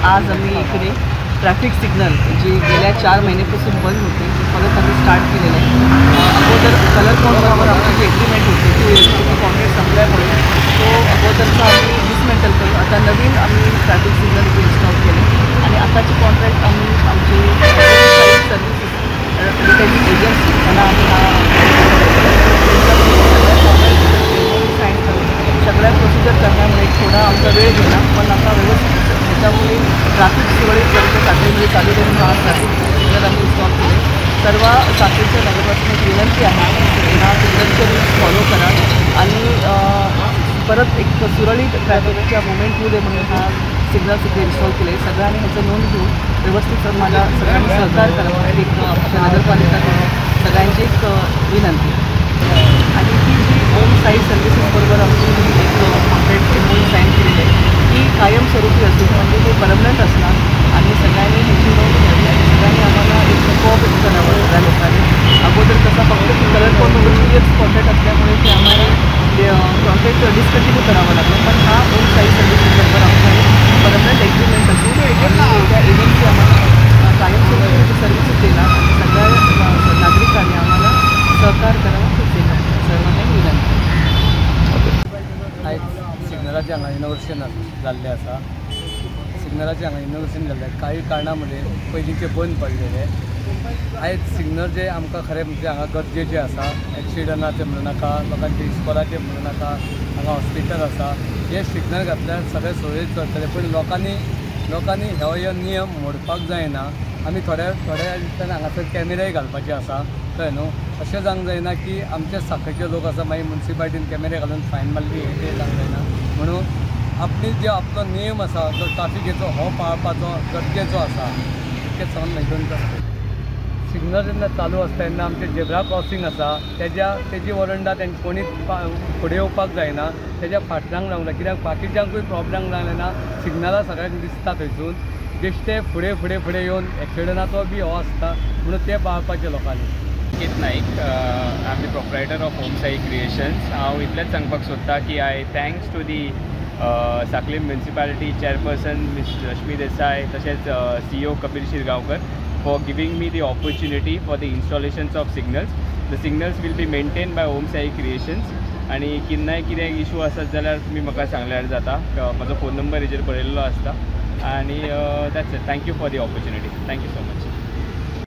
आज आम्ही इकडे ट्रॅफिक सिग्नल जे गेल्या 4 महिन्यापासून बंद होते ते परत आम्ही स्टार्ट केलेलं आहे। अगोदर कलर कोडबरोबर आमची जी एग्रीमेंट होती 2 इयर्सची ती कॉन्ट्रॅक्ट संपल्यामुळे तो अगोदरचा आम्ही डिसमेंटल करू आता नवीन आम्ही ट्रॅफिक सिग्नल इथे इन्स्टॉल केले आणि आताचे कॉन्ट्रॅक्ट आम्ही आमचे सर्व्हिसेस ॲडव्हर्टायझिंग एजन्सी त्यांना आम्ही हा साईन करून सगळ्या प्रोसिजर करण्यामुळे थोडा आमचा वेळ गेला, पण आता व्यवस्थित त्याच्यामुळे ट्रॅफिक सुरळीत करतो साखळीमध्ये चालू करून हा ट्रॅफिक सिग्नल आम्ही इन्स्टॉल केले। सर्व साखळीच्या नगरवासियांना एक विनंती आहे ह्या सिग्नलचे रूल्स फॉलो करा आणि परत एक सुरळीत ट्रॅफिकच्या मुवमेंट होऊ दे म्हणून हा सिग्नल्स इथे इन्स्टॉल केले। सगळ्यांनी ह्याचं नोंद घेऊन व्यवस्थित मला सगळ्यांनी सहकार्य करावं एक आमच्या नगरपालिकाकडून सगळ्यांची एक विनंती। आणि ती जी ओम साई सर्व्हिसेसबरोबर आमची एक कॉन्ट्रॅक्ट एमओयू साईन केलेली आहे ती कायमस्वरूपी असून म्हणजे ते परमनंट असणार आणि सगळ्यांनी ह्याची नोंद घ्यावी आणि सगळ्यांनी आम्हाला एक कोऑपरेट करावं सगळ्या लोकांनी। अगोदर कसं फक्त की कलर कोडबरोबर 2 इयर्स कॉन्ट्रॅक्ट असल्यामुळे ते आम्हाला कॉन्ट्रॅक्ट डिस्कंटिन्यू करावं लागलं, पण हा ओम साई सर्व्हिसेसबरोबर आमचा एक परमनंट एग्रीमेंट असून त्या एजन्सी आम्हाला कायमस्वरूपी सर्व्हिसेस देणार आणि सगळ्या नागरिकांनी आम्हाला सहकार करावा खूप सर्वांना विनंती। आयज सिग्नलाचें हांगा इनोग्रेशन जाल्लें आसा। सिग्नलाचें हांगा इनोग्रेशन जाल्लें काही कारणां मुळे पयलींचे बंद पडलेले। आयज सिग्नल जे आमकां खरें म्हणजे हांगा गरजेचें आसा, एक्सिडंटाचें म्हणूं नाका, लोकांचे इस्कॉलाचें म्हणूं नाका, हांगा हॉस्पिटल आसा, हे सिग्नल घातल्यार सगळें सुरळीत चलतलें। पूण लोकांनी हो नियम मोडपाक जायना। आमी थोड्या थोड्या दिसांनी हांगासर कॅमेराय घालपाचे आसा, कळ्ळें न्हू। अशें जावंक जायना की आमचे साखळीचे लोक आसा मागीर मुन्सिपालिटीन कॅमेरे घालून फायन मारली हें तें जावंक जायना। म्हणून आपली जे आपलो नियम आसा जो ट्राफिकेचो हो पाळपाचो गरजेचो आसा, इतकें सांगून मेळटलें जाता। सिग्नल जेन्ना चालू आसता तेन्ना आमचें झेब्रा क्रॉसिंग आसा तेजी वरंडा तेंची कोणीच फुडें येवपाक जायना, तेज्या फाटल्यान रावंक जाय, कित्याक बाकीच्यांकूय प्रॉब्लम जावंक जायना। सिग्नलां सगळ्यांक दिसता थंयसून बेश्टे फुडें फुडें फुडें येवन एक्सिडंटाचो बी हो आसता, म्हणून ते पाळपाचें लोकांनी। Ankit Naik, I am the proprietor of Om Sai Creations. हांव इतलेंच सांगपाक सोदता की I thanks to the Sanquelim municipality chairperson Miss Rashmi Desai तशेंच CEO Kapil Shirgaonkar for giving me the opportunity for the installations of signals. The signals will be maintained by Om Sai Creations. आनी केन्नाय कितें issue आसत जाल्यार तुमी म्हाका सांगल्यार जाता, म्हजो फोन नंबर हेजेर बरयल्लो आसता। आनी that's it. Thank you for the opportunity. Thank you so much.